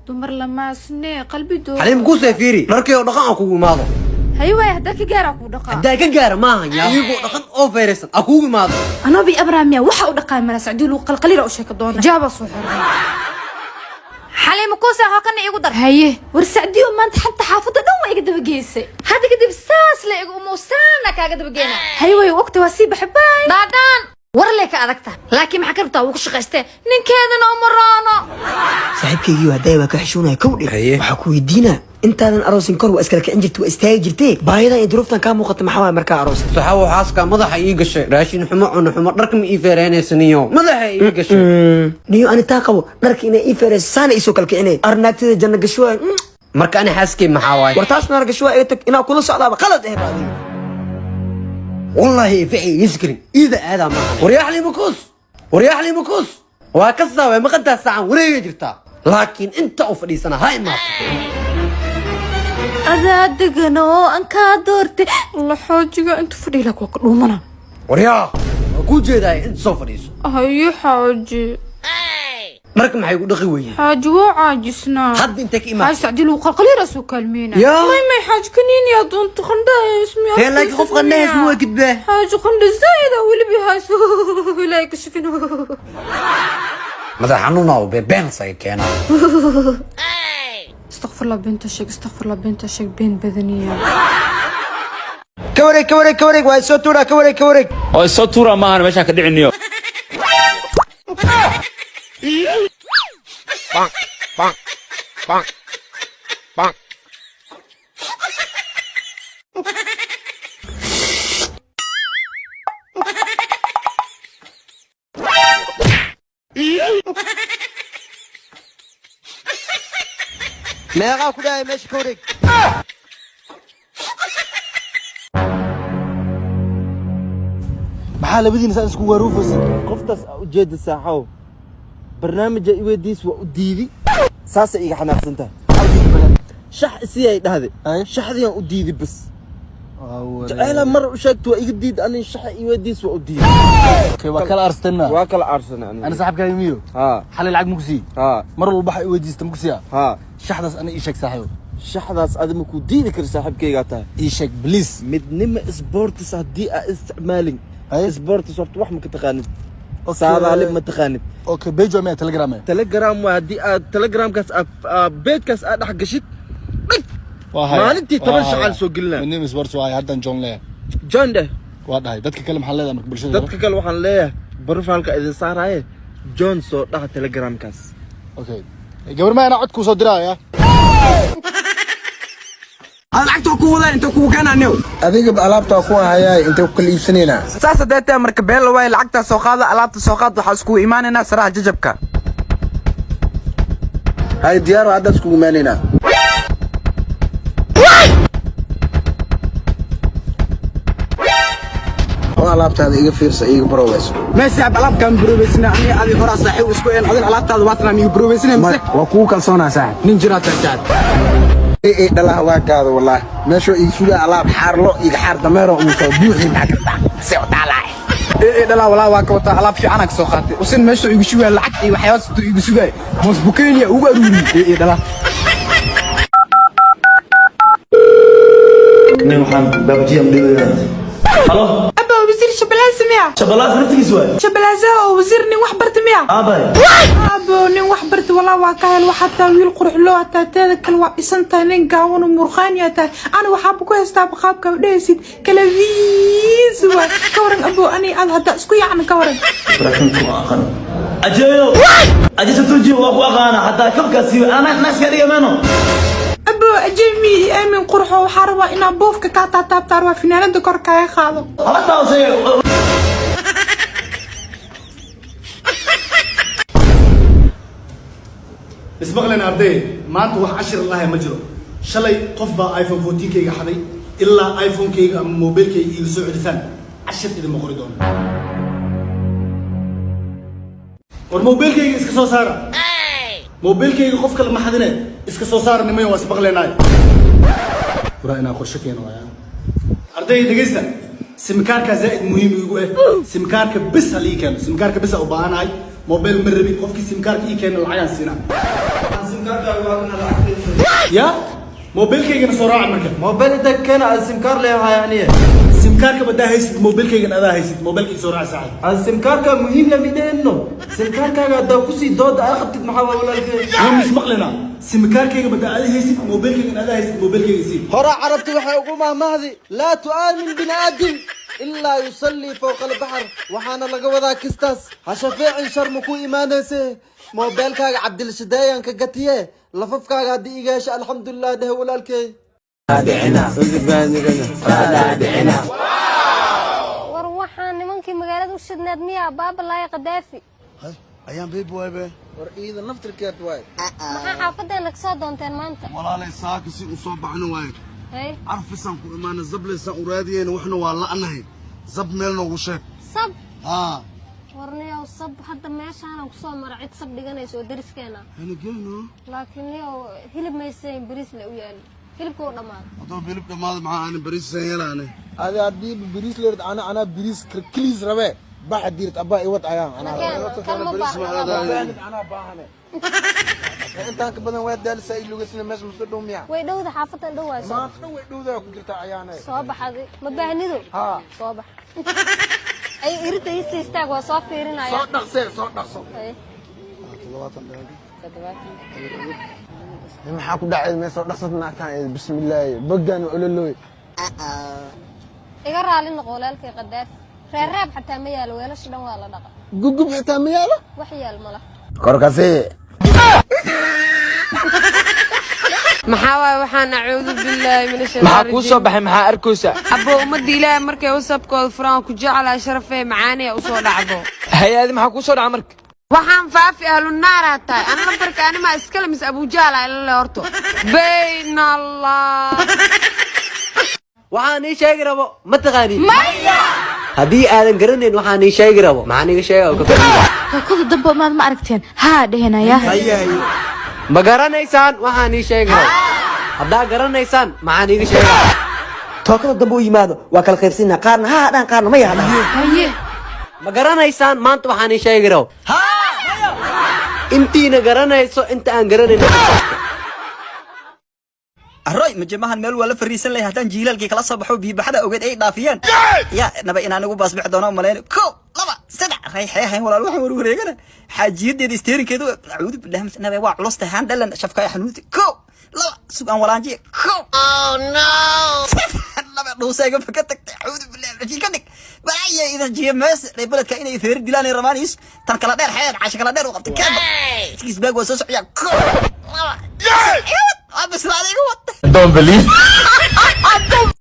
Dumar lamaasne qalbi doo. Xaliim kuusee, fiiri, dharkii oo dhaqan aan kugu imaado. Hay waay, haddaa ka gaara kuu dhaqaa. Haddaa ka gaara maahan, yaa iyagoo dhaqan oo feeraysan aan kugu imaado. Anobi abraamiya waxa u dhaqaay mala sacdii lagu qalqalira u sheeka doona jaaba soo xiray. Xaliimo kuusa hokana iigu dar. Haye, war sacdiyo, maanta xanta xaafadda dhan waa iga daba geysay. Hadda kadib saas la igu umuusaana kaaga daba geena. Haye way, ogta waa sii baxay, bye. Dhaadhaan war lay ka adagta, laakiin maxaa ka rabtaa? Wuu ku shaqaystee, ninkeedana uma roono. Saaxiibkaygii hadday waa ka xishoonaya kowdhe. Haye. Waxaa ku weydiinaa, intaadan aroosin kor waa iskala kicin jirta, waa istaagi jirtee, baahidan iyo duruuftan kaa muuqata maxaa waay markaa aroosta? Saxawo, xaaska madaxa ii gashay, raashin xumo, cuno xumo, dharka ma ii feereynaysa, madaxa ii gashay. Niyo, ani taa qabo, dharka inay ii feereyso saana iisoo kala kicinay, arnaagtida janna gasho waay. Marka ani xaaskay maxaa waaye? War taas naar gasho waa, iga tag, inaa kula socdaaba qalad eh ba adiga. Wallaahi ificay iiskarin iida aadaa maahan. Waryaa Xaliimo kuus, waryaa Xaliimo kuus, waa ka saaway maqantaa saacan wareegay jirtaa, laakiin inta u fadhiisana ha imaato. Adaa degan oo aan kaa doortay la xoojiga intu fadhiila waa ka dhuumana. Waryaa, waa kuu jeedaaya, inta soo fadhiiso. Haye xaaji. Dharka maxay ku dhaqi weyeen? Xaaji, waa caajisnaa. Hadda intay ka imaatay? Xaaji, sacdii lagu qalqalira soo kaalmeyna. Yaa. May may xaaji, kaniini adoonta qandhaha ismi. Tee, laakiin qof qandhahays ma waa gidbaa. Xaaji, qandha zaa'id ah weliba hayso, ilaahay ka shafin. Madax xanuuna oo been saga keenaa. Astaqfirullah, beenta sheeg, astaqfirullah, beenta sheeg, been badaniya. Ka wareeg, ka wareeg, ka wareeg, waa soo tuuraa, ka wareeg, ka wareeg. Oo soo tuura maahan, meeshaan ka dhiciniyo. Meeqaa ku dhahay meesha ka wareeg? Maxaa labadiina saa isku waruufaysa? Qoftaas aa ujeeda, saaxow, barnaamija iweydiis waa u diidi, saasay iga xanaaqsan tahay. Shax isii ay dhahde, shaxdiyaan u diidi bas. Jaceyla mar u sheegto waa iga diid, ani shaxa iweydiis waa u diidi. Waa kala arsateenna? Waa kala aarsana. Ana saaxibkaaga miyo? Haa. Xalay lacag maku sii? Haa. Mar walba waxa i weydiista maku siiya? Haa. Shaxdaas ana ii sheeg, saaxiibo. Shaxdaas adi ma kuu diidi kari, saaxiibkaygaa tahay. Ii sheeg, please. Midnimo sports haddii aa isticmaalin. Haye. Sports horta wax ma ka taqaanid, saadaali ma taqaanid. Okay, page waa miya Telegram? Telegram waa, haddii aad Telegramkaas aad pagekaas aad dhex gashid, Waa haya. maalintii Waa 10 haya. shaqaal soo gelinaa. Midnimo sports waa haya, haddan join leeyahay. Join dheh. Waa dhahay. Dadka kale maxaa leedahay marka, bulshada? Dadka kale waxaan leeyahay, profileka idin saaraaye, join soo dhaha Telegramkaas. Okay, gabar ma anaa cod kuu soo diraya. Ad lacagta ku wadaan inta kugu keenaaniw. Adiga alaabtaa ku hayaay, intay ku kala iibsanaynaa? Saas haddee tahay marka beella waay, lacagtaa soo qaada, alaabta soo qaad, waxaa iskugu imaanaynaa saraha jajabka. Hay, diyaar, hadda iskugu imaanaynaa. Oo alaabtaada iga fiirsa, iga baroweyso. Meesaaab alaabkaan baroobeysna, aniga adi horaa saaxiib isku een, adin alaabtaada waatan iga baroobeysna mise? Waa kugu kalsoonaa, saaxib. Nin jiraa tahay, saaxib. Ee dhalaha waa gaado, wallaahi meeshoo iga sugaa alaab xaarlo iga xaar dameero uu soo buuxi, maxaa ka dhac se u taalaa? Ee dhalaa, walaa waa ka wataa, alaab fiican ka soo qaatay, usin meesha igu sugaya lacag iyo waxyaabo sidoo igu sugaya moos bukenya ugu aruuriyey ee dhalaa. Nin waxaan baabajiya mdhiwaya. Halo. Aba, wasiir Shabalaasa miya? Shabalaas naftigiis waay. Shabalaasaha oo wasiir nin wax barta miya? Aabay. Abo, nin wax barta walaa waa ka hel, waxaa taa wiil qurux loo hataa, teeda kale waa dhisan tahay, nin gaawan oo murqaaniya tahay, ana waxaaba ku haystaa qaabka dhehaysid kala viis waa ka waran. Abo, ani aad hadda isku yaacna, ka waran? Ibrahim ku aqaan. Ajeeyo. Ajeeyo tuji waa ku aqaana hataa kabkaasi ana naska dhiga meeno. Abo, ajemi aamin qurxo, waxaa rabaa inaa buufka kaa taataabtaa, rabaa finaanada kor kaaga qaado. Hala taasay. Ismaqleen arday, maanta wax cashir lahay ma jiro. Shalay qof baa iPhone 14kayga xaday, ilaa iPhone-kayga ama mobilkayga iiga soo celisaan cashir idinma qori doono. War mobilkayga iska soo saara, mobilkayga qof kale ma xadine, iska soo saara nimayo, waa ismaqleenaay. Waraa inaan qorshe keeno waayaan. Arday, dhegeysta, simkaarka zaa'id muhiim igu eh, simkaarka bis hal ii keeno, simkaarka bis u baahanahay, mobile ma rabi. Qofkii simkaarka ii keeno lacagaan siinaa. Waa kana lacagteeda. Ya, mobilkaygana soo raaca marka. Mobil inta keena, aan simkaar leeyahay aniye. Simkaarka badaa haysid, mobilkaygana adaa haysid. Mobilka soo raaca, saaxiib. Aan simkaarka muhiim lama dhehno. Simkaarkaaga haddaa kusii dooda aa qabtid, maxaa waa, walaalkay? Waan ismaqlinaa. Simkaarkayga badaa adaa haysid, mobilkaygana adaa haysid, mobilkayga sii. Hore carabtu waxay ugu mahmahdi: "Laa tu'aamin bini aadam ilaa yusallii fawqa albaxar." Waxaana laga wadaa kistaas ha shafeecin, shar ma ku imaanayse. Moobeelkaaga Cabdilshadeeyan ka gatiye, lafafkaaga haddii iga hesha, alxamdulilah dheh, walaalkey. War waxaan nimankii magaalada u shidneed miyaa, baabalaaya Qadaafi? Ayaan baby waay be. War iida naftirkeed waay. Maxaa xaafadeena kasoo doonteen maanta? Walaalay, saaka si u soo baxno waaye. Hay. Carfisaan ku imaana, zablaysaan u raadiyeyna, waxna waa la'nahay. Zab meel noogu sheeg. Sab? Haa. Warniyow, sab hadda meeshaanaan kusoo mara cid sab dhiganaysa oo deriskeena. Hana geyno. Laakiin niyow, hilib maysayn, bariis le u yaali, hilibka u dhammaaday. Hadduu hilib dhammaado, maxaa aanan bariis san yelaane? Adi haddii bariis leerid, ana anaa bariis keliis rabe. Baxa diirt abaa iwad ayaan anaa. Kalma baahna. Anaa baahane, intaan ka badan waa daalisa i lugasina. Meesha muso dhow miya? Way dhowda, xaafadan dhow waay, soo. Maanta dhan way dhowdaa ku jirtaa ayaane. Soo baxadi ma baahnido. Haa. Soo bax, ay irida ii istaag, waa soo fiirinaya. Soo dhaqsee, soo dhaqso. Hay. 70. Maxaa ku dhacay? Mee soo dhaqsad naagtaan? Bismillaahi, bogaan ololooy. Iga raali noqo, walaalkay Qadaafi. Reerreeb xataa ma yaalo, weelasha dhan waa la dhaqa. Gugub xitaa ma yaalo? Wax yaal ma laha. Korkasi. Maxaa waaye waxaan? Acuudu billaahi min Maxaa kuu soo baxay? Maxaa arkaysa? Abbo, ummadda Ilaahay markay wasabkooda furaan, ku jeclaa sharafee macaanee usoo dhacdo. Hay-adi, maxaa kuu soo dhaca marka? Waxaan faafi ahlu naaraa tahay. Ana lambarka animaa iskale mise Abujaala ilale horto bayn Allah. Waxaan ii sheegi rabo ma taqaaniin? Haddii aadan garanayn waxaan ii sheegi rabo, maxaan iiga sheega oo ka faa'iida? Tookada dambe maad ma aragteen haa dhehenaya. Ma garanaysaan waxaan ii sheegi rabo? Haddaa garanaysaan, maxaan iiga sheega? Tookada dambe u yimaado waa kala qaybsanaa, qaarna ha hadhaan, qaarna ma yaadhaan. Haye. Ma garanaysaan maanta waxaan ii sheegi rabo? Intiina garanayso, inta aan garanayn. Arroy majimahan meel waa la fariisan lahay. Haddaan jiilaalkii kala soo baxo, biibaxada ogeed ay dhaafiyeen, ya naba inaan igu baasbixi doono malayn. Kow, laba, saddex, rayxee hayn. Walaal, waxaan warwareegana xaajiyadeeda isteerinkeedu, acuudu billahi, nabe waa culus tahay. Haan dhalan shafka xanuunta. Kow, laba, sug aan walaanjiye. Kow, oh no, laba, dhuusayga faka tagtay. Acuudu billahi, rajiin ka dhig balaya idan jiye mees beledka inay feeri dilaan ay rabaan. Is tan kala dheer xeed casha kala dheer u qabtay. Keeba iskiis baag waa soo socyaa. Kow, laba, waa bislaaday, iga wata. Don't believe.